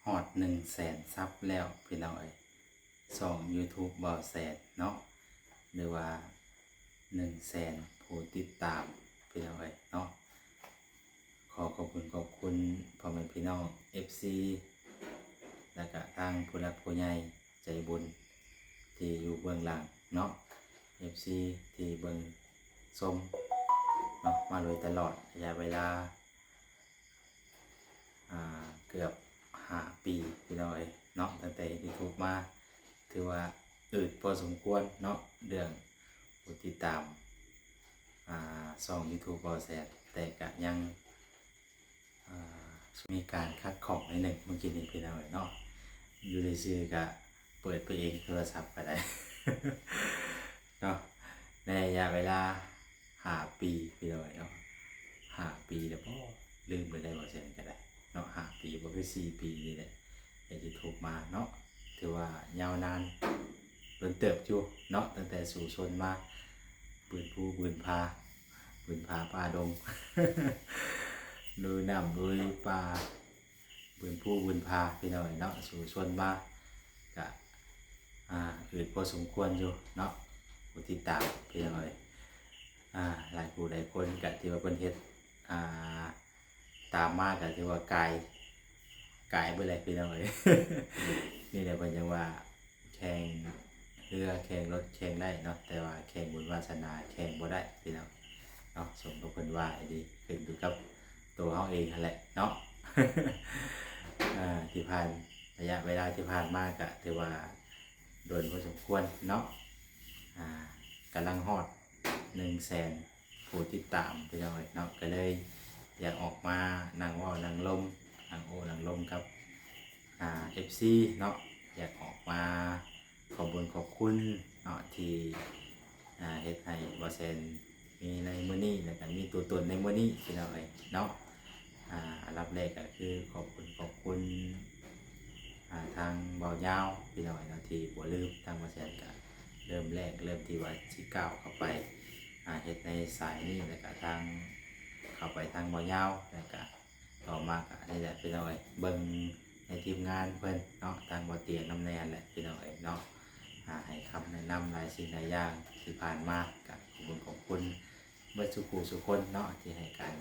ຮອດໜຶ່ງແສນຊັບແລ້ວພີ່ນ້ອງເອີຍ, ຊ່ອງ YouTube ບ່າວແສນເນາະ ຫຼືວ່າໜຶ່ງແສນຜູ້ຕິດຕາມພີ່ນ້ອງເອີຍເນາະ. ຂໍຂອບຄຸນຂອບຄຸນພໍ່ແມ່ພີ່ນ້ອງ ເອັຟຊີ ແລະກະທາງຜູ້ຫຼັກຜູ້ໃຫຍ່ໃຈບຸນທີ່ຢູ່ເບື້ອງຫຼັງເນາະ, ເອັຟຊີ ທີ່ເບິ່ງຊົມເນາະ ມາໂດຍຕະຫຼອດໄລຍະເວລາ ອ່າ ເກືອບຫ້າປີພີ່ນ້ອງເອີຍເນາະ, ຕັ້ງແຕ່ເຮັດ YouTube ມາ ຖືວ່າອືດພໍສົມຄວນເນາະ ເລື່ອງຜູ້ຕິດຕາມ ອ່າ ຊ່ອງ YouTube ບ່າວແສນ, ແຕ່ກະຍັງ ອ່າ ມີການຂັດຂ້ອງໜ້ອຍໜຶ່ງເມື່ອກີ້ນີ້ພີ່ນ້ອງເອີຍເນາະ, ຢູ່ຊື່ໆກະເປີດໄປເອງ ໂທລະສັບກະໄດ້ເນາະ. ໃນໄລຍະເວລາຫ້າປີພີ່ນ້ອງເອີຍເນາະ, ຫ້າປີແລ້ວບໍ ລືມໄປໄດ້ ບ່າວແສນກະໄດ້ເນາະ, ຫ້າປີບໍ່ ຄືສີ່ປີນີ້ແຫຼະ ເຮັດ YouTube ມາເນາະ, ຖືວ່າຍາວນານດົນເຕີບຢູ່ເນາະ, ຕັ້ງແຕ່ສູ້ຊົນມາ ບືນພູບືນຜາ ບືນຜາປ່າດົງ ລຸຍນ້ຳລຸຍປ່າ ບືນພູບືນຜາພີ່ນ້ອງເອີຍເນາະ, ສູ້ຊົນມາກະ ອ່າ ອືດພໍສົມຄວນຢູ່ເນາະ ຜູ້ຕິດຕາມພີ່ນ້ອງເອີຍ. ອ່າ ຫຼາຍຜູ້ຫຼາຍຄົນກະທີ່ວ່າເພິ່ນເຮັດ ອ່າ ຕາມມາກະຖືວ່າກາຍ ກາຍເບິດແລ້ວພີ່ນ້ອງເອີຍ. ນີ້ແຫຼະເພິ່ນຈັ່ງວ່າ ແຂ່ງເຮືອແຂ່ງລົດແຂ່ງໄດ້ເນາະ, ແຕ່ວ່າແຂ່ງບຸນວາສະໜາແຂ່ງບໍ່ໄດ້ພີ່ນ້ອງເນາະ, ສົມກັບເພິ່ນວ່າອີ່ຫຼີ ຂຶ້ນຢູ່ກັບໂຕເຮົາເອງຫັ້ນແຫຼະເນາະ. ອ່າ ທີ່ຜ່ານ ໄລຍະເວລາທີ່ຜ່ານມາກະຖືວ່າດົນພໍສົມຄວນເນາະ, ອ່າ ກຳລັງຮອດໜຶ່ງແສນຜູ້ຕິດຕາມພີ່ນ້ອງເອີຍເນາະ, ກະເລີຍຢາກອອກມານັ່ງເວົ້ານັ່ງລົມ ນັ່ງໂອ້ນັ່ງລົມກັບ ອ່າ ເອັຟຊີເນາະ, ຢາກອອກມາຂອບບຸນຂອບຄຸນເນາະ ທີ່ ອ່າ ເຮັດໃຫ້ບ່າວແສນມີໃນມື້ນີ້ ແລ້ວກະມີຕົວຕົນໃນມື້ນີ້ພີ່ນ້ອງເອີຍເນາະ. ອ່າ ອັນດັບແລກກະຄືຂອບຄຸນຂອບຄຸນ ອ່າ ທາງບ່າວຍາວພີ່ນ້ອງເອີຍເນາະ ທີ່ບໍ່ລືມ, ທາງບ່າວແສນກະເລີ່ມແລກ ເລີ່ມທີ່ວ່າຊິກ້າວເຂົ້າໄປ ອ່າ ເຮັດໃນສາຍນີ້ ແລ້ວກະທາງ ເຂົ້າໄປທາງບ່າວຍາວ ແລ້ວກະ ຕໍ່ມາກະນີ້ແຫຼະພີ່ນ້ອງເອີຍ, ເບິ່ງໃນທີມງານເພິ່ນເນາະ ທາງບໍ່ຕຽງນຳແດ່ຫັ້ນແຫຼະພີ່ນ້ອງເອີຍເນາະ, ອ່າ ໃຫ້ຄຳແນະນຳຫຼາຍສິ່ງຫຼາຍຢ່າງທີ່ຜ່ານມາ ກະຂອບຄຸນຂອບຄຸນເບິດສູ່ຜູ້ສູ່ຄົນເນາະ ທີ່ໃຫ້ການ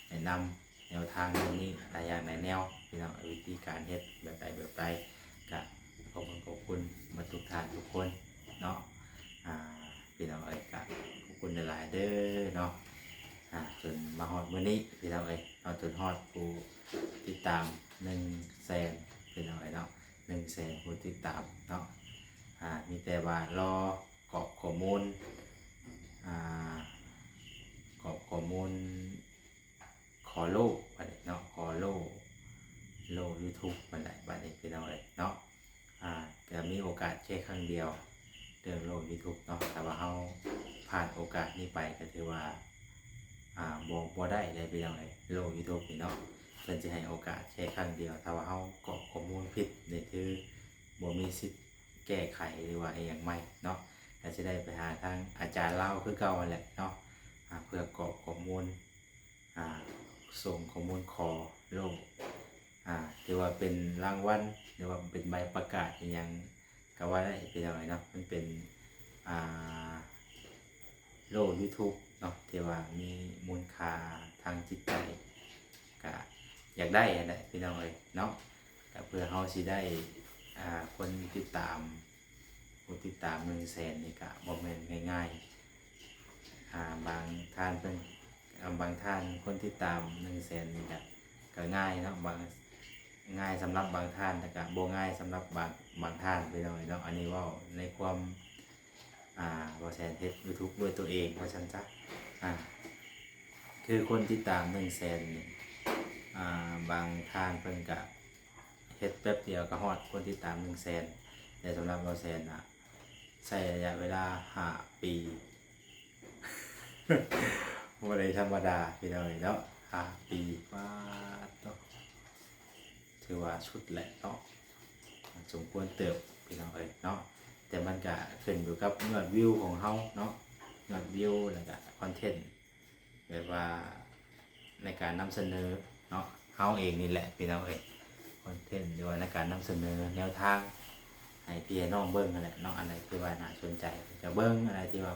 ແນະນຳແນວທາງເລື່ອງນີ້ຫຼາຍຢ່າງຫຼາຍແນວພີ່ນ້ອງເອີຍ, ວິທີການເຮັດແບບໃດແບບໃດ ກະຂອບຄຸນຂອບຄຸນເບິດທຸກທ່ານທຸກຄົນເນາະ. ອ່າ ພີ່ນ້ອງເອີຍ ກະຂອບຄຸນຫຼາຍໆເດີເນາະ, ອ່າ ຈົນມາຮອດມື້ນີ້ພີ່ນ້ອງເອີຍເນາະ, ຈົນຮອດຜູ້ຕິດຕາມໜຶ່ງແສນພີ່ນ້ອງເອີຍເນາະ, ໜຶ່ງແສນຜູ້ຕິດຕາມເນາະ. ອ່າ ມີແຕ່ວ່າລໍກອກຂໍ້ມູນ ອ່າ ກອກຂໍ້ມູນ ຂໍໂລ່ບັດນີ້ເນາະ, ຂໍໂລ່ ໂລ່ YouTube ບັດນີ້ ບັດນີ້ພີ່ນ້ອງເອີຍເນາະ. ອ່າ ກະມີໂອກາດແຄ່ຄັ້ງດຽວເລື່ອງໂລ່ YouTube ເນາະ, ຖ້າວ່າເຮົາຜ່ານໂອກາດນີ້ໄປກະຖືວ່າ ອ່າ ບໍ່ ບໍ່ໄດ້ເລີຍພີ່ນ້ອງເອີຍ, ໂລ່ YouTube ນີ້ເນາະ ເພິ່ນຊິໃຫ້ໂອກາດແຄ່ຄັ້ງດຽວ, ຖ້າວ່າເຮົາກອກຂໍ້ມູນຜິດນີ້ ຄືບໍ່ມີສິດແກ້ໄຂ ຫຼືວ່າອີ່ຫຍັງໃໝ່ເນາະ, ກະຊິໄດ້ໄປຫາທາງອາຈານລາວຄືເກົ່າຫັ້ນແຫຼະເນາະ ອ່າ ເພື່ອກອກຂໍ້ມູນ ອ່າ ສົ່ງຂໍ້ມູນຂໍໂລ່ ອ່າ ຖືວ່າເປັນລາງວັນ ຫຼືວ່າເປັນໃບປະກາດອີ່ຫຍັງກະວ່າໄດ້ພີ່ນ້ອງເອີຍເນາະ. ມັນເປັນ ອ່າ ໂລ່ YouTube ເນາະ ທີ່ວ່າມີມູນຄ່າທາງຈິດໃຈ ກະຢາກໄດ້ຫັ້ນແຫຼະພີ່ນ້ອງເອີຍເນາະ, ກະເພື່ອເຮົາຊິໄດ້ ອ່າ ຄົນຕິດຕາມ ຜູ້ຕິດຕາມໜຶ່ງແສນນີ້ກະບໍ່ແມ່ນງ່າຍໆ. ອ່າ ບາງທ່ານເພິ່ນ ອ່າ ບາງທ່ານຄົນຕິດຕາມໜຶ່ງແສນນີ້ກະ ກະງ່າຍເນາະ, ບາງ ງ່າຍສຳລັບບາງທ່ານ ແຕ່ກະບໍ່ງ່າຍສຳລັບບາງ ບາງທ່ານພີ່ນ້ອງເອີຍເນາະ. ອັນນີ້ເວົ້າໃນຄວາມ ອ່າ ບ່າວແສນເຮັດ YouTube ດ້ວຍຕົວເອງວ່າຊັ້ນຊະ, ອ່າ ຄືຄົນຕິດຕາມໜຶ່ງແສນນີ້ ອ່າ ບາງທ່ານເພິ່ນກະ ເຮັດແປັບດຽວກະຮອດຄົນຕິດຕາມໜຶ່ງແສນ, ແຕ່ສຳລັບບ່າວແສນນະ ໃຊ້ໄລຍະເວລາຫ້າປີ ບໍ່ໄດ້ທຳມະດາພີ່ນ້ອງເອີຍເນາະ, ຫ້າປີ ປາດໂທ້ ຖືວ່າສຸດແຫຼະເນາະ, ສົມຄວນເຕີບພີ່ນ້ອງເອີຍເນາະ. ແຕ່ມັນກະຂຶ້ນຢູ່ກັບຍອດວິວຂອງເຮົາເນາະ, ຍອດວິວ ແລ້ວກະຄອນເທັນ ແບບວ່າໃນການນຳສະເໜີເນາະ ເຮົາເອງນີ້ແຫຼະພີ່ນ້ອງເອີຍ, ຄ ຄອນເທັນ ຫຼືວ່າໃນການນຳສະເໜີແນວທາງໃຫ້ພີ່ໃຫ້ນ້ອງເບິ່ງຫັ້ນແຫຼະເນາະ. ອັນໃດທີ່ວ່າໜ້າສົນໃຈເພິ່ນກໍເບິ່ງ ອັນໃດທີ່ວ່າ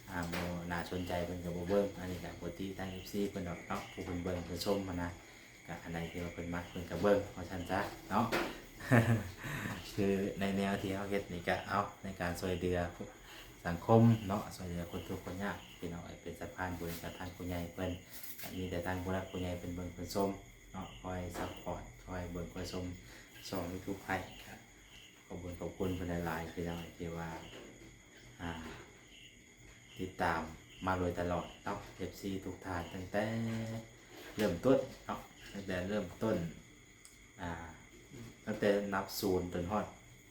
ອ່າ ບໍ່ໜ້າສົນໃຈເພິ່ນກໍບໍ່ເບິ່ງ. ອັນນີ້ກໍບໍ່ຕິທາງເອັຟຊີເພິ່ນດອກເນາະ ຜູ້ເພິ່ນເບິ່ງເພິ່ນຊົມຫັ້ນນະ. ກະອັນໃດທີ່ວ່າເພິ່ນມັກເພິ່ນກະເບິ່ງວ່າຊັ້ນຊະເນາະ. ຄືໃນແນວທີ່ເຮົາເຮັດນີ້ກະເອົາໃນການຊ່ວຍເຫຼືອສັງຄົມເນາະ ຊ່ວຍເຫຼືອຄົນທຸກຄົນຍາກ ພີ່ນ້ອງເອີຍ ເປັນສະພານບຸນກັບທາງຜູ້ໃຫຍ່ເພິ່ນ. ກະມີແຕ່ທາງຜູ້ຫຼັກຜູ້ໃຫຍ່ເພິ່ນເບິ່ງເພິ່ນຊົມເນາະ ຄອຍຊັບພອດ ຄອຍເບິ່ງຄອຍຊົມຊ່ອງຢູທູບໃຫ້. ກະຂອບຄຸນຂອບຄຸນເພິ່ນຫຼາຍໆ ພີ່ນ້ອງເອີຍ ທີ່ວ່າ ອ່າ ຕິດຕາມມາໂດຍຕະຫຼອດເນາະ ເອັຟຊີທຸກທ່ານ ຕັ້ງແຕ່ເລີ່ມຕົ້ນເນາະ ຕັ້ງແຕ່ເລີ່ມຕົ້ນ ອ່າ ຕັ້ງແຕ່ນັບສູນຈົນຮອດ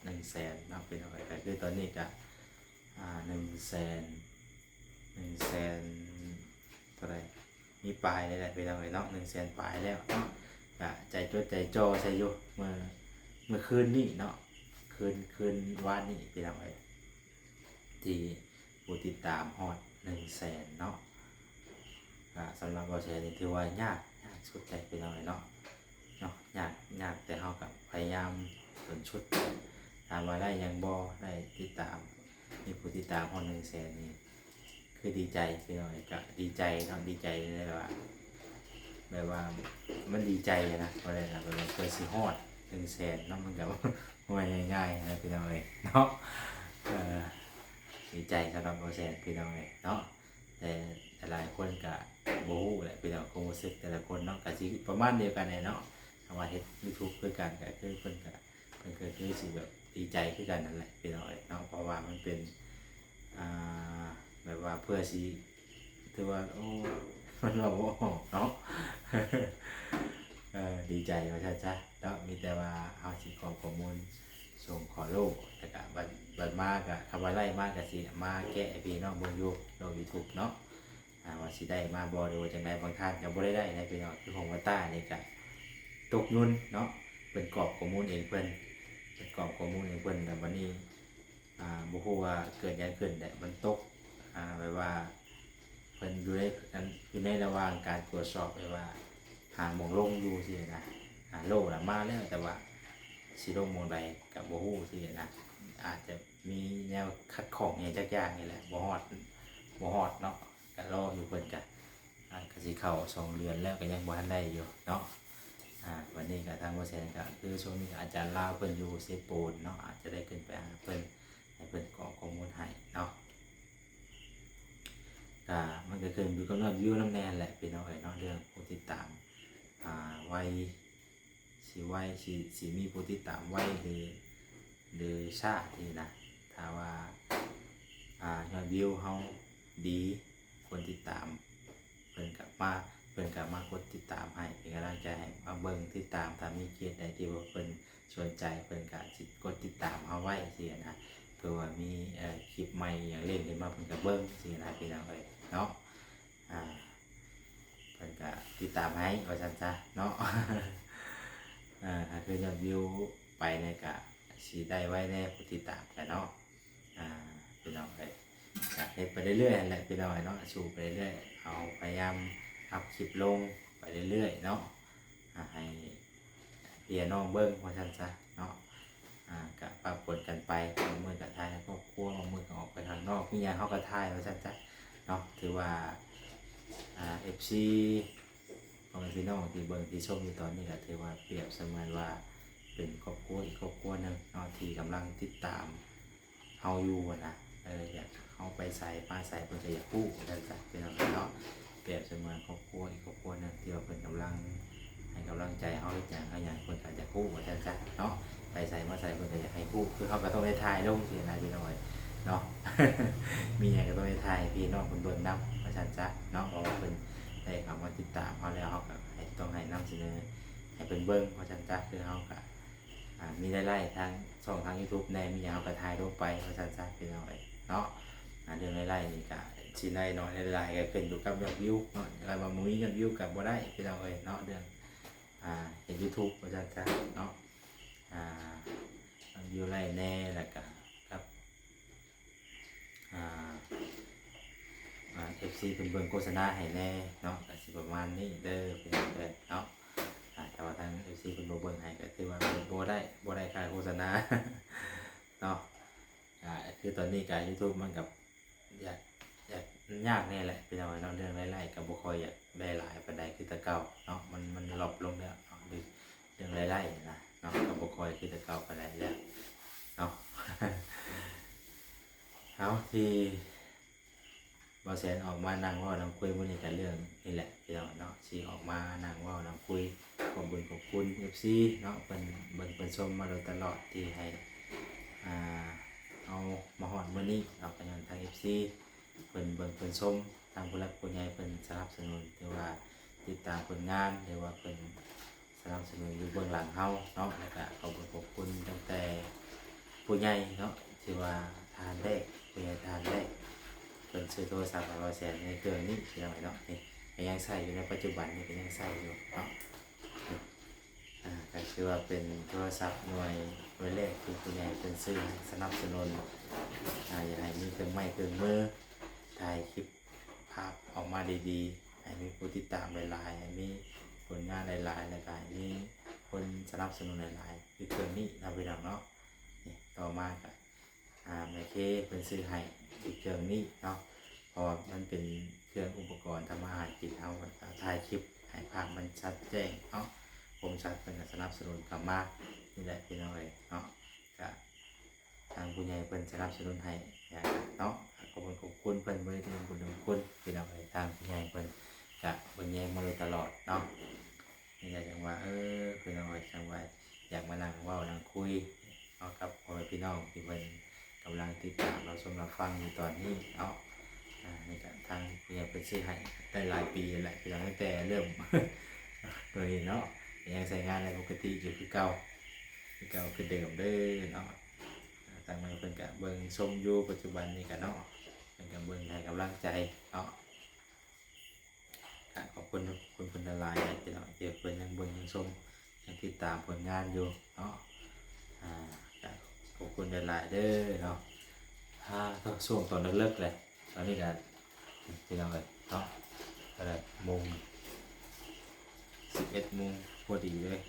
ໜຶ່ງແສນເນາະ ພີ່ນ້ອງເອີຍ. ກໍຄືຕອນນີ້ກະ ອ່າ ໜຶ່ງແສນ ໜຶ່ງແສນເທົ່າໃດ ມີປາຍນີ້ແຫຼະ ພີ່ນ້ອງເອີຍເນາະ ໜຶ່ງແສນປາຍແລ້ວເນາະ. ກະໃຈຈົດໃຈຈ່ອໃສ່ຢູ່ ເມື່ອ ເມື່ອຄືນນີ້ເນາະ ຄືນ ຄືນວານນີ້ ພີ່ນ້ອງເອີຍ ທີ່ຜູ້ຕິດຕາມຮອດໜຶ່ງແສນເນາະ. ກະສຳລັບບໍ່ແສນນີ້ຖືວ່າຍາກ ຍາກສຸດໃຈ ພີ່ນ້ອງເອີຍເນາະ ເນາະ ຍາກ ຍາກ ແຕ່ເຮົາກະພະຍາຍາມຈົນສຸດ. ຖາມວ່າໄດ້ຫຍັງບໍ່ ໄດ້ຕິດຕາມ ມີຜູ້ຕິດຕາມຮອດໜຶ່ງແສນນີ້ ຄືດີໃຈ ພີ່ນ້ອງເອີຍ ກະດີໃຈເນາະ ດີໃຈແບບວ່າ ແບບວ່າມັນດີໃຈນະ ເພາະວ່າແບບວ່າເພື່ອຊິຮອດໜຶ່ງແສນເນາະ ມັນກະບໍ່ແມ່ນງ່າຍໆນະ ພີ່ນ້ອງເອີຍເນາະ. ເອີ ດີໃຈສຳລັບບໍ່ແສນ ພີ່ນ້ອງເອີຍເນາະ. ແຕ່ຫຼາຍໆຄົນກະບໍ່ຮູ້ແຫຼະ ພີ່ນ້ອງ ຄວາມຮູ້ສຶກແຕ່ລະຄົນເນາະ ກະຊິປະມານດຽວກັນແຫຼະເນາະ. ຖ້າວ່າເຮັດຢູທູບຄືກັນ ກະຄືເພິ່ນກະ ເພິ່ນກໍຄືຊິແບບດີໃຈຄືກັນນັ້ນແຫຼະ ພີ່ນ້ອງເອີຍເນາະ ເພາະວ່າມັນເປັນ ອ່າ ແບບວ່າເພື່ອຊິ ຖືວ່າ ໂອ້ ມັນເວົ້າບໍ່ອອກເນາະ ເອີ ດີໃຈວ່າຊັ້ນຊະເນາະ. ມີແຕ່ວ່າເຮົາຊິກອກຂໍ້ມູນສົ່ງຂໍໂລ ແລ້ວກະບັດ ບັດມາກະ ຄຳວ່າໄລ່ມາກະຊິມາແກະໃຫ້ພີ່ນ້ອງເບິ່ງຢູ່ໂລກຢູທູບເນາະ. ອ່າ ວ່າຊິໄດ້ມາບໍ່ ຫຼືວ່າຈັ່ງໃດ ບາງທ່ານກໍບໍ່ໄດ້ໄດ້ນະ ພີ່ນ້ອງ. ຄືຂອງວັດຕານີ້ກໍຕົກຫຍຸ້ນເນາະ ເພິ່ນກອກຂໍ້ມູນເອງເພິ່ນ ເພິ່ນກອກຂໍ້ມູນເອງເພິ່ນ ແລ້ວບັດນີ້ ອ່າ ບໍ່ຮູ້ວ່າເກີດຫຍັງຂຶ້ນແຫຼະ ມັນຕົກ ອ່າ ແບບວ່າເພິ່ນຢູ່ໃນ ອັນ ຢູ່ໃນລະຫວ່າງການກວດສອບ ແບບວ່າຫາໝ່ອງລົງຢູ່ຊີ້ນະ. ອ່າ ໂລນະມາແລ້ວ ແຕ່ວ່າຊິລົງໝ່ອງໃດກໍບໍ່ຮູ້ຊີ້ນະ ອາດຈະ ມີແນວຂັດຂ້ອງຫຍັງຈັກຢ່າງນີ້ແຫຼະ ບໍ່ຮອດ ບໍ່ຮອດເນາະ. ກະລໍຢູ່ ເພິ່ນກະ ອາ ກະຊິເຂົ້າສອງເດືອນແລ້ວ ກະຍັງບໍ່ທັນໄດ້ຢູ່ເນາະ. ອາ ບັດນີ້ກະທາງບໍ່ແສນກະ ຄືຊ່ວງນີ້ກະອາຈານລາວເພິ່ນຢູ່ເຊໂປນເນາະ ອາດຈະໄດ້ຂຶ້ນໄປຫາເພິ່ນ ໃຫ້ເພິ່ນກອກຂໍ້ມູນໃຫ້ເນາະ. ກະມັນກະຂຶ້ນຢູ່ກັບຍອດວິວນຳແດ່ແຫຼະ ພີ່ນ້ອງເອີຍເນາະ ເລື່ອງຜູ້ຕິດຕາມ ອາ ໄວ ຊິໄວ ຊິ ຊິມີຜູ້ຕິດຕາມໄວ ຫຼື ຫຼືຊ້າຊີ້ນະ. ຖ້າວ່າ ອ່າ ຍອດວິວເຮົາດີ ຄົນຕິດຕາມເພິ່ນກໍມາ ເພິ່ນກໍມາກົດຕິດຕາມໃຫ້ ເປັນກຳລັງໃຈໃຫ້ ມາເບິ່ງຕິດຕາມ. ຖ້າມີເຂດໃດທີ່ວ່າເພິ່ນສົນໃຈ ເພິ່ນກໍຊິກົດຕິດຕາມເຮົາໄວ້ຊີ້ນະ ເພື່ອວ່າມີ ເອີ ຄລິບໃໝ່ຫຍັງເລັ່ງຂຶ້ນມາ ເພິ່ນກໍເບິ່ງຊີ້ນະ ພີ່ນ້ອງເອີຍເນາະ. ອ່າ ເພິ່ນກະຕິດຕາມໃຫ້ວ່າຊັ້ນຊະເນາະ. ເອີ ຖ້າຄືຍອດວິວໄປນີ້ກະຊິໄດ້ໄວແດ່ຜູ້ຕິດຕາມກະເນາະ. ອ່າ ພີ່ນ້ອງເອີຍ ກະເຮັດໄປເລື້ອຍໆຫັ້ນແຫຼະ ພີ່ນ້ອງເອີຍເນາະ ສູ້ໄປເລື້ອຍໆ ເຮົາພະຍາຍາມອັບຄລິບລົງໄປເລື້ອຍໆເນາະ ອ່າ ໃຫ້ ພີ່ນ້ອງເບິ່ງວ່າຊັ້ນຊະເນາະ. ອ່າ ກະປັບປົນກັນໄປ ບາງມື້ກະຖ່າຍໃຫ້ຄອບຄົວ ບາງມື້ກະອອກໄປຂ້າງນອກ ມີຫຍັງເຮົາກະຖ່າຍວ່າຊັ້ນຊະເນາະ. ຖືວ່າ ອ່າ ເອັຟຊີ ພໍ່ແມ່ພີ່ນ້ອງທີ່ເບິ່ງທີ່ຊົມຢູ່ຕອນນີ້ ກະຖືວ່າປຽບສະເໝືອນວ່າເປັນຄອບຄົວອີກຄອບຄົວໜຶ່ງເນາະ ທີ່ກຳລັງຕິດຕາມ ເຮົາຢູ່ຫັ້ນນະ ເອີ ຢາກເຮົາໄປໃສມາໃສ ເພິ່ນກໍຢາກຮູ້ວ່າຊັ້ນຊະ ພີ່ນ້ອງເນາະ. ປຽບສະເໝືອນຄອບຄົວອີກຄອບຄົວໜຶ່ງ ທີ່ວ່າເພິ່ນກຳລັງໃຫ້ກຳລັງໃຈເຮົາ ເຮັດຫຍັງເຮັດຫຍັງ ເພິ່ນກໍຢາກຮູ້ວ່າຊັ້ນຊະເນາະ. ໄປໃສມາໃສ ເພິ່ນກໍຢາກໃຫ້ຮູ້ ຄືເຮົາກໍຕ້ອງໄດ້ຖ່າຍລົງຊີ້ນະ ພີ່ນ້ອງເອີຍເນາະ. ມີຫຍັງກໍຕ້ອງໄດ້ຖ່າຍໃຫ້ພີ່ນ້ອງເພິ່ນເບິ່ງນຳວ່າຊັ້ນຊະເນາະ ເພາະວ່າເພິ່ນໄດ້ເຂົ້າມາຕິດຕາມເຮົາແລ້ວ ເຮົາກໍໃຫ້ ຕ້ອງໃຫ້ນຳສະເໜີໃຫ້ເພິ່ນເບິ່ງວ່າຊັ້ນຊະ. ຄືເຮົາກໍ ອ່າ ມີລາຍໄດ້ທາງຊ່ອງທາງຢູທູບແດ່ ມີຫຍັງເຮົາກໍຖ່າຍລົງໄປວ່າຊັ້ນຊະ ພີ່ນ້ອງເອີຍເນາະ. ອ່າ ເລື່ອງລາຍໄດ້ນີ້ກະຊິໄດ້ໜ້ອຍໄດ້ຫຼາຍ ກະຂຶ້ນຢູ່ກັບຍອດວິວເນາະ ແລ້ວວ່າບໍ່ມີຍອດວິວກະບໍ່ໄດ້ ພີ່ນ້ອງເອີຍເນາະ. ເລື່ອງ ອ່າ ເຮັດຢູທູບວ່າຊັ້ນຊະເນາະ ອ່າ ຍອດວິວໄລ່ແດ່ ແລ້ວກະກັບ ອ່າ ອ່າ ເອັຟຊີເພິ່ນເບິ່ງໂຄສະນາໃຫ້ແດ່ເນາະ ກະຊິປະມານນີ້ເດີ ພີ່ນ້ອງເອີຍເນາະ. ອ ຖ້າວ່າທາງເອັຟຊີເພິ່ນບໍ່ເບິ່ງໃຫ້ ກໍຖືວ່າບໍ່ ບໍ່ໄດ້ ບໍ່ໄດ້ຄ່າໂຄສະນາເນາະ. ອ່າ ຄືຕອນນີ້ກໍຢູທູບມັນກໍ ຢາກ ຢາກ ຍາກແດ່ແຫຼະພີ່ນ້ອງເອີຍເນາະ, ເລື່ອງລາຍໄດ້ກໍບໍ່ຄ່ອຍຢາກໄດ້ຫຼາຍປານໃດຄືແຕ່ເກົ່າເນາະ, ມັນ ມັນດຣອບລົງແລ້ວເນາະ ເລື່ອງລາຍໄດ້ນະເນາະ, ກໍບໍ່ຄ່ອຍຄືແຕ່ເກົ່າປານໃດແລ້ວເນາະ. ເອົາ ທີ່ບ່າວແສນອອກມານັ່ງເວົ້ານັ່ງຄຸຍມື້ນີ້ກໍເລື່ອງນີ້ແຫຼະພີ່ນ້ອງເນາະ, ຊິອອກມານັ່ງເວົ້ານັ່ງຄຸຍ ຂອບບຸນຂອບຄຸນເອັຟຊີເນາະ ເພິ່ນເບິ່ງເພິ່ນຊົມມາໂດຍຕະຫຼອດ ທີ່ໃຫ້ ອ່າ ເຮົາມາຮອດມື້ນີ້ເນາະ, ກໍຍ້ອນທາງເອັຟຊີ ເພິ່ນເບິ່ງເພິ່ນຊົມ ທາງຜູ້ຫຼັກຜູ້ໃຫຍ່ເພິ່ນສະໜັບສະໜູນ ຫຼືວ່າຕິດຕາມຜົນງານ ຫຼືວ່າເພິ່ນສະໜັບສະໜູນຢູ່ເບື້ອງຫຼັງເຮົາເນາະ, ແລ້ວກະຂອບຄຸນຂອບຄຸນຕັ້ງແຕ່ຜູ້ໃຫຍ່ເນາະ ທີ່ວ່າທ່ານແລກ ຜູ້ໃຫຍ່ທ່ານແລກ ເພິ່ນຊື້ໂທລະສັບໃຫ້ບ່າວແສນໃນເຄື່ອງນີ້ພີ່ນ້ອງເນາະ, ນີ້ກໍຍັງໃຊ້ຢູ່ໃນປັດຈຸບັນນີ້ ກໍຍັງໃຊ້ຢູ່ເນາະ. ອ່າ ກໍຄືວ່າເປັນໂທລະສັບໜ່ວຍ ໜ່ວຍແລກທີ່ຜູ້ໃຫຍ່ເພິ່ນຊື້ໃຫ້ສະໜັບສະໜູນ ອ່າ ຢາກໃຫ້ມີເຄື່ອງໄມ້ເຄື່ອງມື ຖ່າຍຄລິບພາບອອກມາດີໆ ໃຫ້ມີຜູ້ຕິດຕາມຫຼາຍໆ ໃຫ້ມີຜົນງານຫຼາຍໆ ແລ້ວກໍໃຫ້ມີຄົນສະໜັບສະໜູນຫຼາຍໆ ຄືເຄື່ອງນີ້ເນາະ ພີ່ນ້ອງເນາະ. ນີ້ ຕໍ່ມາກໍ ອ່າ ແມ່ເຄເພິ່ນຊື້ໃຫ້ອີກເຄື່ອງນີ້ເນາະ, ເພາະວ່າມັນເປັນເຄື່ອງອຸປະກອນທຳມາຫາກິນເຮົາ ຖ່າຍຄລິບໃຫ້ພາບມັນຊັດແຈ້ງເນາະ, ຄົມຊັດເພິ່ນກໍສະໜັບສະໜູນເຂົ້າມານີ້ແຫຼະພີ່ນ້ອງເອີຍເນາະ. ກະທາງຜູ້ໃຫຍ່ເພິ່ນສະໜັບສະໜູນໃຫ້ເນາະ, ຂອບຄຸນຂອບຄຸນເພິ່ນບໍ່ໄດ້ລືມບຸນລືມຄຸນພີ່ນ້ອງເອີຍ, ທາງຜູ້ໃຫຍ່ເພິ່ນກະເບິ່ງແຍງມາໂດຍຕະຫຼອດເນາະ. ນີ້ກໍຈັ່ງວ່າ ເອີ ພີ່ນ້ອງເອີຍ ຈັ່ງວ່າຢາກມານັ່ງເວົ້ານັ່ງຄຸຍເນາະ ກັບພໍ່ແມ່ພີ່ນ້ອງທີ່ເພິ່ນກຳລັງຕິດຕາມຮັບຊົມຮັບຟັງຢູ່ຕອນນີ້ເນາະ. ອ່າ ນີ້ກໍທາງເມຍເພິ່ນຊື້ໃຫ້ໄດ້ຫຼາຍປີແລ້ວພີ່ນ້ອງ, ຕັ້ງແຕ່ເລີ່ມໂຕນີ້ເນາະ ກໍຍັງໃຊ້ງານໄດ້ປົກກະຕິຢູ່ຄືເກົ່າ ຄືເກົ່າຄືເດີມເດີເນາະ. ອ່າ ທາງເມຍເພິ່ນກໍເບິ່ງຊົມຢູ່ປັດຈຸບັນນີ້ກໍເນາະ, ເພິ່ນກໍເບິ່ງໃຫ້ກຳລັງໃຈເນາະ. ກະຂອບຄຸນ ຂອບຄຸນເພິ່ນຫຼາຍໆ ພີ່ນ້ອງ ທີ່ເພິ່ນຍັງເບິ່ງຍັງຊົມ ຍັງຕິດຕາມຜົນງານຢູ່ເນາະ. ອ່າ ກະຂອບຄຸນຫຼາຍໆເດີເນາະ. ອ່າ ກໍຊ່ວງຕອນເລິກໆແຫຼະ, ຕອນນີ້ກະ ພີ່ນ້ອງເອີຍເນາະ ກໍໄດ້ໂມງ ສິບເອັດໂມງພໍດີເລີຍ.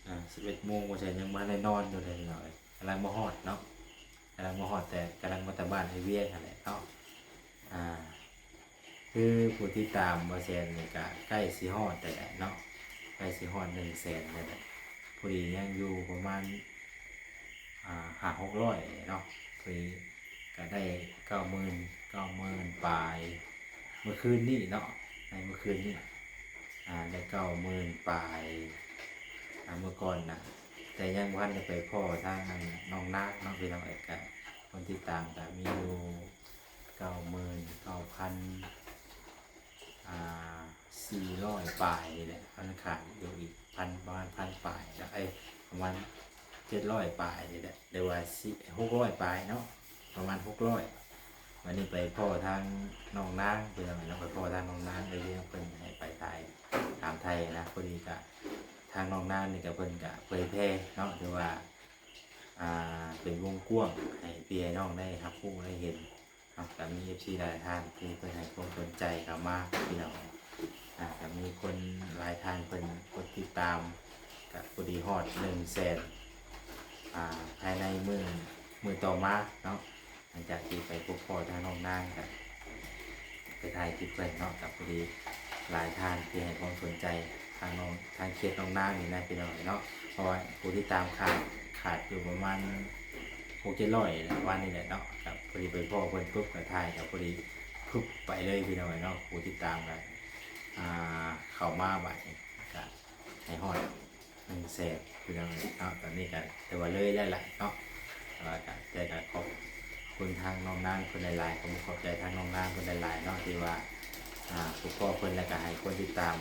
ອ່າ ສິບເອັດໂມງ ບໍ່ໃຊ່ ຍັງບໍ່ທັນໄດ້ນອນຢູ່ເລີຍພີ່ນ້ອງເອີຍ, ກຳລັງມາຮອດເນາະ ກຳລັງມາຮອດ ແຕ່ກຳລັງມາແຕ່ບ້ານໄອ້ວຽງຫັ້ນແຫຼະເນາະ. ອ່າ ຄືຜູ້ຕິດຕາມບ່າວແສນນີ້ກະໃກ້ຊິຮອດແລ້ວແຫຼະເນາະ, ໃກ້ຊິຮອດໜຶ່ງແສນແລ້ວແຫຼະ. ພໍດີຍັງຢູ່ປະມານ ອ່າ ຫ້າຫົກຮ້ອຍເນາະ, ພໍດີກະໄດ້ເກົ້າໝື່ນ ເກົ້າໝື່ນປາຍ ມື້ຄືນນີ້ເນາະ, ໃນມື້ຄືນນີ້ ອ່າ ໄດ້ເກົ້າໝື່ນປາຍ ອ່າ ມື້ກ່ອນນະ, ແຕ່ຍັງບໍ່ທັນໄດ້ໄປພໍ້ທາງອັນນ້ອງນາງເນາະ ພີ່ນ້ອງເອີຍ. ກະຄົນຕິດຕາມກະມີຢູ່ ເກົ້າໝື່ນເກົ້າພັນ ອ່າ ສີ່ຮ້ອຍປາຍນີ້ແຫຼະ, ມັນຂາດຢູ່ອີກພັນ ປະມານພັນປາຍເນາະ ເອີຍ ປະມານເຈັດຮ້ອຍປາຍນີ້ແຫຼະ ຫຼືວ່າ ຫົກຮ້ອຍປາຍເນາະ ປະມານຫົກຮ້ອຍ. ວັນນີ້ໄປພໍ້ທາງນ້ອງນາງ ເພິ່ນເນາະ, ໄປພໍ້ທາງນ້ອງນາງ ເອີຍ ເພິ່ນໃຫ້ໄປຖ່າຍ ຖາມໄທນະ, ພໍດີກະ ທາງນ້ອງນາງນີ້ກະເພິ່ນກະເຜີຍແຜ່ເນາະ ຖືວ່າ ອ່າ ເປັນວົງກວ້າງໃຫ້ພີ່ໃຫ້ນ້ອງໄດ້ຮັບຮູ້ໄດ້ເຫັນເນາະ. ກະມີເອັຟຊີຫຼາຍທ່ານທີ່ເພິ່ນໃຫ້ຄວາມສົນໃຈເຂົ້າມາ ພີ່ນ້ອງ, ອ່າ ກະມີຄົນຫຼາຍທ່ານເພິ່ນກົດຕິດຕາມ ກະພໍດີຮອດໜຶ່ງແສນ ອ່າ ພາຍໃນມື້ ມື້ຕໍ່ມາເນາະ. ຫຼັງຈາກທີ່ໄປພົບພໍ້ທາງນ້ອງນາງ ກະໄປຖ່າຍຄລິບເພິ່ນເນາະ, ກະພໍດີຫຼາຍທ່ານທີ່ໃຫ້ຄວາມສົນໃຈທາງນ້ອງ ທາງເຂດນ້ອງນາງນີ້ນະ ພີ່ນ້ອງເນາະ. ເພາະວ່າຜູ້ຕິດຕາມຂາດ ຂາດຢູ່ປະມານຫົກເຈັດຮ້ອຍແຫຼະ ປະມານນີ້ແຫຼະເນາະ, ກະພໍດີໄປພໍ້ເພິ່ນປຶບ ກະຖ່າຍ ກະພໍດີປຶບໄປເລີຍ ພີ່ນ້ອງເນາະ. ຜູ້ຕິດຕາມກະ ອ່າ ເຂົ້າມາບາດນີ້ ກະໃຫ້ຮອດ ໜຶ່ງແສນ ພີ່ນ້ອງເອີຍເນາະ. ຕອນນີ້ກໍຖືວ່າເລີຍແລ້ວລະເນາະ, ແຕ່ວ່າກໍ ແຕ່ກໍຂອບຄຸນທາງນ້ອງນາງເພິ່ນຫຼາຍໆ, ຂອບ ຂອບໃຈທາງນ້ອງນາງເພິ່ນຫຼາຍໆເນາະ ທີ່ວ່າ ອ່າ ພົບພໍ້ເພິ່ນ ແລ້ວກໍໃຫ້ຄົນຕິດຕາມ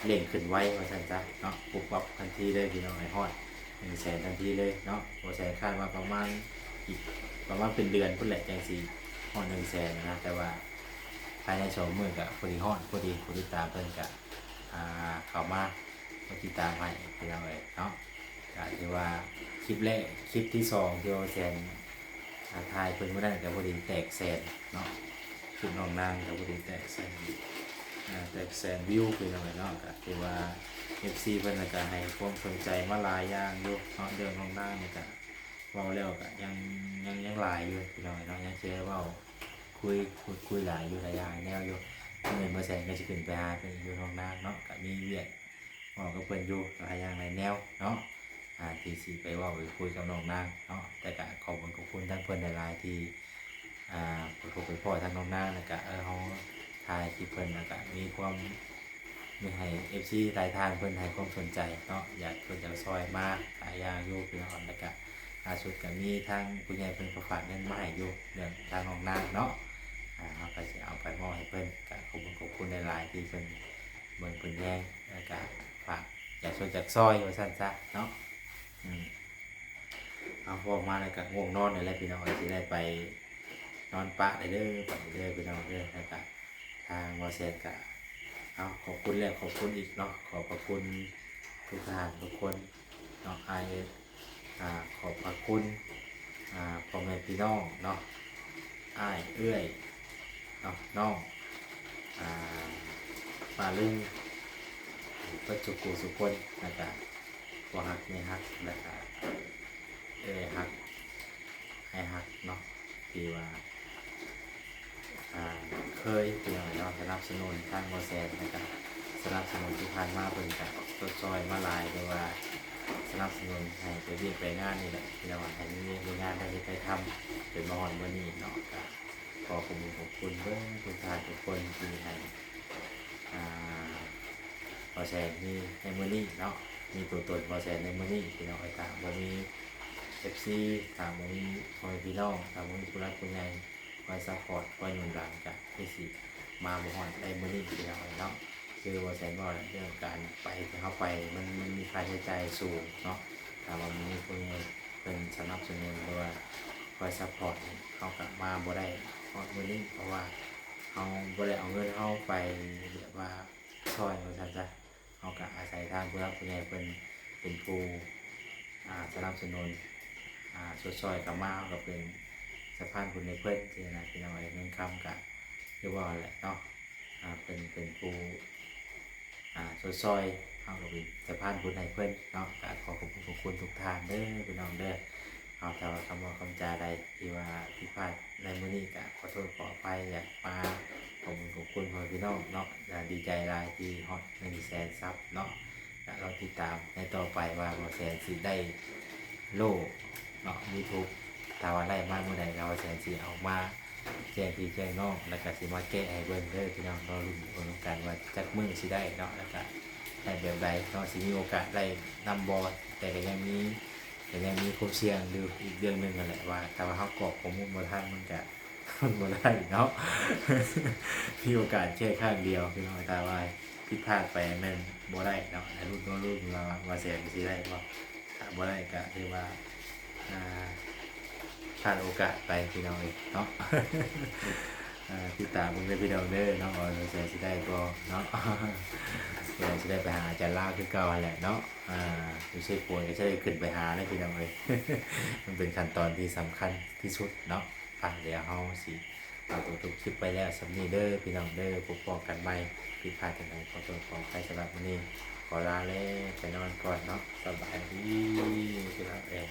ເລັ່ງຂຶ້ນໄວວ່າຊັ້ນຊະເນາະ, ປຸບປັບທັນທີເລີຍ ພີ່ນ້ອງເອີຍ, ຮອດໜຶ່ງແສນທັນທີເລີຍເນາະ. ບໍ່ແສນຄາດວ່າປະມານອີກ ປະມານເປັນເດືອນພຸ້ນແຫຼະ ຈັ່ງຊິຮອດໜຶ່ງແສນນະ, ແຕ່ວ່າພາຍໃນສອງມື້ກໍພໍດີຮອດ ພໍດີຜູ້ຕິດຕາມເພິ່ນກໍ ອ່າ ເຂົ້າມາ ກົດຕິດຕາມໃຫ້ ພີ່ນ້ອງເອີຍເນາະ. ກະຖືວ່າຄລິບແລກ ຄລິບທີສອງທີ່ວ່າແສນ ອ່າ ຖ່າຍເພິ່ນມື້ນັ້ນກະພໍດີແຕກແສນເນາະ, ຄລິບນ້ອງນາງກະພໍດີແຕກແສນ. ອ່າ ແຕກແສນວິວ ພີ່ນ້ອງເອີຍເນາະ. ກໍຖືວ່າເອັຟຊີເພິ່ນກໍໃຫ້ຄວາມສົນໃຈມາຫຼາຍຢ່າງຢູ່ເນາະ. ເລື່ອງນ້ອງນາງນີ້ກໍເວົ້າແລ້ວກໍຍັງ ຍັງ ຍັງຫຼາຍຢູ່ ພີ່ນ້ອງເອີຍເນາະ, ຍັງຊິໄດ້ເວົ້າ ຄຸຍ ຄຸຍ ຄຸຍຫຼາຍຢູ່ ຫຼາຍຢ່າງຫຼາຍແນວຢູ່. ມື້ອື່ນບໍ່ແສນກໍຊິຂຶ້ນໄປຫາເພິ່ນຢູ່ ນ້ອງນາງເນາະ, ກໍມີວຽກເວົ້າກັບເພິ່ນຢູ່ຫຼາຍຢ່າງຫຼາຍແນວເນາະ ອ່າ ທີ່ຊິໄປເວົ້າໄປຄຸຍກັບນ້ອງນາງເນາະ. ແຕ່ກໍຂອບຄຸນຂອບຄຸນທາງເພິ່ນຫຼາຍໆ ທີ່ ອ່າ ໄປພົບໄປພໍ້ທາງນ້ອງນາງ ແລ້ວກະ ເອີ ເຮົາຖ່າຍຄລິບເພິ່ນ ແລ້ວກະມີຄວາມ ມີໃຫ້ເອັຟຊີຫຼາຍທ່ານເພິ່ນໃຫ້ຄວາມສົນໃຈເນາະ, ຢາກ ເພິ່ນຢາກຊ່ອຍມາຫຼາຍຢ່າງຢູ່ ພີ່ນ້ອງ. ແລ້ວກະລ່າສຸດກະມີທາງຜູ້ໃຫຍ່ເພິ່ນກໍຝາກເງິນມາໃຫ້ຢູ່ ເລື່ອງທາງນ້ອງນາງເນາະ, ອ່າ ເຮົາກໍຊິເອົາໄປມອບໃຫ້ເພິ່ນ. ກະຂອບຄຸນຂອບຄຸນຫຼາຍໆ ທີ່ເພິ່ນເບິ່ງເພິ່ນແຍງ ແລ້ວກະຝາກຢາກຊ່ວຍຢາກຊ່ອຍວ່າຊັ້ນຊະເນາະ. ອືມ ເອົາ ເວົ້າມາແລ້ວກະງ່ວງນອນແລ້ວແຫຼະ ພີ່ນ້ອງເອີຍ, ຊິໄດ້ໄປນອນປະແລ້ວເດີ ບັດນີ້ເດີ ພີ່ນ້ອງເດີ. ແລ້ວກະທາງບໍ່ແຊນກະ ເອົາ ຂອບຄຸນແລ້ວຂອບຄຸນອີກເນາະ, ຂອບພະຄຸນທຸກທ່ານທຸກຄົນເນາະ ອ້າຍເອີຍ. ອ່າ ຂອບພະຄຸນ ອ່າ ພໍ່ແມ່ພີ່ນ້ອງເນາະ, ອ້າຍເອື້ອຍເນາະ ນ້ອງ ອ່າ ປ້າລຸງ ເບິດສູ່ຜູ້ສູ່ຄົນ ແລ້ວກະພໍ່ຮັກແມ່ຮັກ ແລ້ວກະເອື້ອຍຮັກ ອ້າຍຮັກເນາະ ທີ່ວ່າ ອ່າ ເຄີຍ ພີ່ນ້ອງເນາະ ສະໜັບສະໜູນທາງບໍ່ແຊນ ແລ້ວກະສະໜັບສະໜູນທີ່ຜ່ານມາ ເພິ່ນກະຊົດຊ່ອຍມາຫຼາຍ ຫຼືວ່າສະໜັບສະໜູນໃຫ້ໄປວຽກໄປງານນີ້ແຫຼະ ພີ່ນ້ອງ ໃຫ້ມີວຽກມີງານໄດ້ເຮັດໄດ້ທຳ ຈົນມາຮອດມື້ນີ້ເນາະ. ກະ ຂໍຂອບຄຸນຂອບຄຸນເບິດທຸກທ່ານທຸກຄົນທີ່ໃຫ້ ອ່າ ບໍ່ແຊນມີໃນມື້ນີ້ເນາະ, ມີຕົວຕົນບໍ່ແຊນໃນມື້ນີ້ ພີ່ນ້ອງເອີຍ. ຖ້າບໍ່ມີເອັຟຊີ ຖ້າບໍ່ມີພໍ່ແມ່ພີ່ນ້ອງ ຖ້າບໍ່ມີຜູ້ຫຼັກຜູ້ໃຫຍ່ຄອຍຊັບພອດ ຄອຍໜູນຫຼັງ ກະຄືຊິມາບໍ່ຮອດໃນມື້ນີ້ ພີ່ນ້ອງເອີຍເນາະ. ຄືບໍ່ແຊນເວົ້າແຫຼະ ເລື່ອງການໄປທີ່ເຮົາໄປ ມັນ ມັນມີຄ່າໃຊ້ຈ່າຍສູງເນາະ, ຖ້າວ່າບໍ່ມີຜູ້ໃຫຍ່ເພິ່ນສະໜັບສະໜູນ ຫຼືວ່າຄອຍຊັບພອດ ເຮົາກະມາບໍ່ໄດ້ຮອດມື້ນີ້ ເພາະວ່າ ເຮົາບໍ່ໄດ້ເອົາເງິນເຮົາໄປແບບວ່າຊ່ອຍວ່າຊັ້ນຊະ, ເຮົາກະອາໄສທາງຜູ້ຫຼັກຜູ້ໃຫຍ່ເພິ່ນເປັນຜູ້ ອ່າ ສະໜັບສະໜູນ ອ່າ ຊົດຊ່ອຍເຂົ້າມາ, ເຮົາກະເປັນສະພານບຸນໃຫ້ເພິ່ນຊີ້ນະ ພີ່ນ້ອງເອີຍ. ເງິນຄຳກະຄືເວົ້າຫັ້ນແຫຼະເນາະ, ອ່າ ເພິ່ນເປັນຜູ້ ອ່າ ຊົດຊ່ອຍ ເຮົາກໍເປັນສະພານບຸນໃຫ້ເພິ່ນເນາະ. ກໍຂໍຂອບຄຸນຂອບຄຸນທຸກທ່ານເດີ ພີ່ນ້ອງເດີ. ເອົາ ຖ້າວ່າຄຳເວົ້າຄຳຈາໃດທີ່ວ່າຜິດພາດໃນມື້ນີ້ ກໍຂໍໂທດຂໍອະໄພ, ຢາກມາຂອບຄຸນຂອບຄຸນພໍ່ແມ່ພີ່ນ້ອງເນາະ. ກໍດີໃຈຫຼາຍທີ່ຮອດໜຶ່ງແສນຊັບເນາະ. ກໍລໍຕິດຕາມໃນຕໍ່ໄປວ່າບ່າວແສນຊິໄດ້ໂລເນາະ ຢູທູບ ຖ້າວ່າໄດ້ມາມື້ໃດ ບ່າວແສນຊິເອົາມາ ແຈ້ງພີ່ແຈ້ງນ້ອງ ແລ້ວກະຊິມາແກະໃຫ້ເບິ່ງເດີພີ່ນ້ອງ. ລໍລຸ້ນເບິ່ງນຳກັນວ່າຈັກມື້ຊິໄດ້ເນາະ ແລ້ວກະໄດ້ແບບໃດເນາະ, ຊິມີໂອກາດໄດ້ນຳບໍ່. ແຕ່ກະຍັງມີ ກະຍັງມີຄວາມສ່ຽງຢູ່ອີກເລື່ອງໜຶ່ງຫັ້ນແຫຼະ ວ່າຖ້າວ່າເຮົາກອກຂໍ້ມູນບໍ່ທັນ ມັນກະ ມັນບໍ່ໄດ້ເນາະ, ມີໂອກາດແຄ່ຄັ້ງດຽວພີ່ນ້ອງ. ຖ້າວ່າຜິດພາດໄປແມ່ນບໍ່ໄດ້ເນາະ. ໃຫ້ລຸ້ນ ລໍລຸ້ນວ່າ ວ່າແສນຊິໄດ້ບໍ່. ຖ້າບໍ່ໄດ້ກະຖືວ່າ ອ່າ ພາດໂອກາດໄປພີ່ນ້ອງເອີຍເນາະ. ອ່າ ຕິດຕາມເບິ່ງເດີພີ່ນ້ອງເດີເນາະ ວ່າແສນຊິໄດ້ບໍ່ເນາະ. ແສນຊິໄດ້ໄປຫາອາຈານລາວຄືເກົ່າຫັ້ນແຫຼະເນາະ. ອ່າ ຢູ່ເຊໂປນກໍຈະໄດ້ຂຶ້ນໄປຫາເດີພີ່ນ້ອງເອີຍ, ມັນເປັນຂັ້ນຕອນທີ່ສຳຄັນທີ່ສຸດເນາະ. ອ່ະ ດຽວເຮົາຊິ ເອົາຕົວຈົບຄລິບໄວ້ແລ້ວສ່ຳນີ້ເດີພີ່ນ້ອງເດີ. ພົບພໍ້ກັນໃໝ່, ຜິດພາດຈັ່ງໃດຂໍໂທດຂໍອະໄພ. ສຳລັບມື້ນີ້ຂໍລາແລະໄປນອນກ່ອນເນາະ. ສະບາຍດີພີ່ນ້ອງເອີຍ.